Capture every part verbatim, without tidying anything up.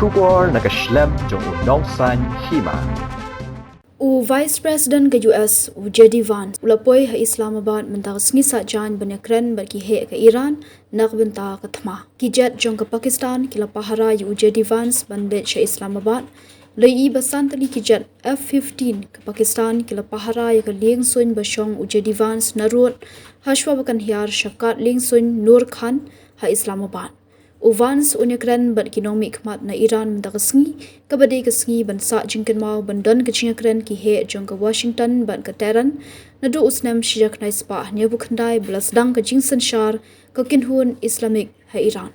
Khubor na ka shlem jong u nongsaiñ hima. U Vice President ka U S, u J D Vance, u la poi ha Islamabad mynta ka sngi Saitjaiñ ban ïakren bad ki heh ka Iran na ka bynta ka thma. Ki jet jong ka Pakistan ki la pahara ïa u J D Vance ban leit sha Islamabad. La ïohi ba san tylli ki jet F fifteen ka Pakistan ki la pahara ïa ka liengsuiñ ba shong u J D Vance na rud, hashwa ba kan hiar sha kad liengsuiñ Noor Khan ha Islamabad. U Vance un ïakren bad ki nongmihkhmat na Iran mynta ka sngi, kaba dei ka sngi ban sah jingkynmaw ban don ka jingïakren ki heh jong ka Washington bad ka Tehran, naduh u snem shi hajar khyndai spah hynñiewphew khyndai ba la sdang ka jingsynshar ka kynhun Islamic ha Iran.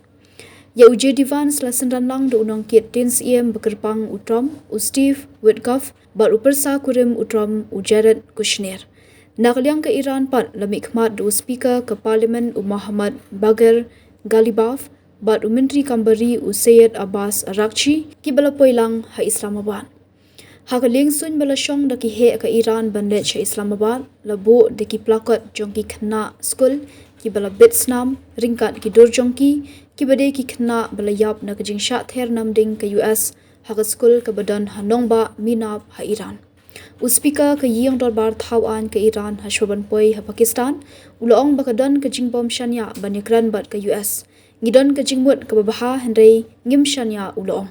Ïa u J D Vance la synran lang da u nongkit tien syiem ba kyrpang u Trump, u Steve Witkoff, bad u pyrsa kurim u Trump, u Jared Kushner. Na ka liang ka Iran pat la mihkhmat da u Speaker ka Parliament, u Mohammad Bagher Ghalibaf, bad u Myntri Kam Ri, u Syed Abbas Araghchi, kiba la poi lang ha Islamabad. Ha ka liengsuiñ ba la shong da ki heh ka Iran ban leit sha Islamabad, la buh da ki placard jong ki khynnah skul kiba la bit snam ryngkat ki dur jong ki, kiba dei ki khynnah ba la ïap na ka jingshah ther namding ka U S ha ka skul kaba don ha nongbah Minab ha Iran. U Speaker ka Ïing Dorbar Thaw Aiñ ka Iran, hashwa ban poi ha Pakistan, u la ong ba ka don ka jingbym shaniah ban ïakren bad ka U S. Ngi don ka jingmut kaba bha hynrei ngim shaniah, u la ong.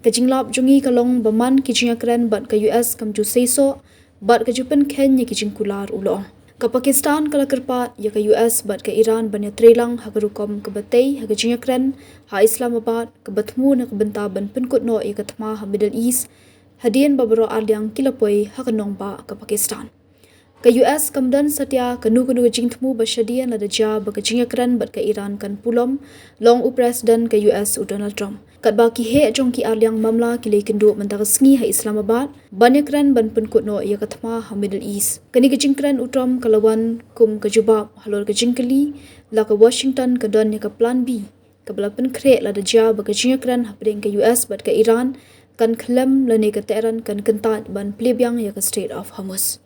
Ka jinglap jong ngi ka long ba man ki jingïakren bad ka U S kam ju seisoh bad ka ju pynkheiñ ïa ki jingkular, u la ong. Ka Pakistan ka la kyrpad ïa ka U S bad ka Iran ban ïatreilang ha ka rukom kaba tei ha ka jingïakren ha Islamabad kaba thmu na ka bynta ban pynkut noh ïa ka thma ha Middle East, hadien ba baroh arliang ki la poi ha ka nongbah ka Pakistan. Ka U S kam don satia kano kano ka jingthmu ba shadien lada jia ba ka jingïakren bad ka Iran kan pulom, la ong u President ka U S u Donald Trump. Katba ki heh jong ki arliang mamla ki la ïakynduh mynta ka sngi ha Islamabad ban ïakren ban pynkut noh ïa ka thma ha Middle East. Kane ka jingkren u Trump ka la wan kum ka jubab halor ka jingkylli la ka Washington ka don ïa ka Plan B, kaba la pynkhreh lada jia ba ka jingïakren hapdeng ka U S bad ka Iran kan khlem lane ka Tehran kan kyntait ban plie biang ïa ka Strait of Hormuz.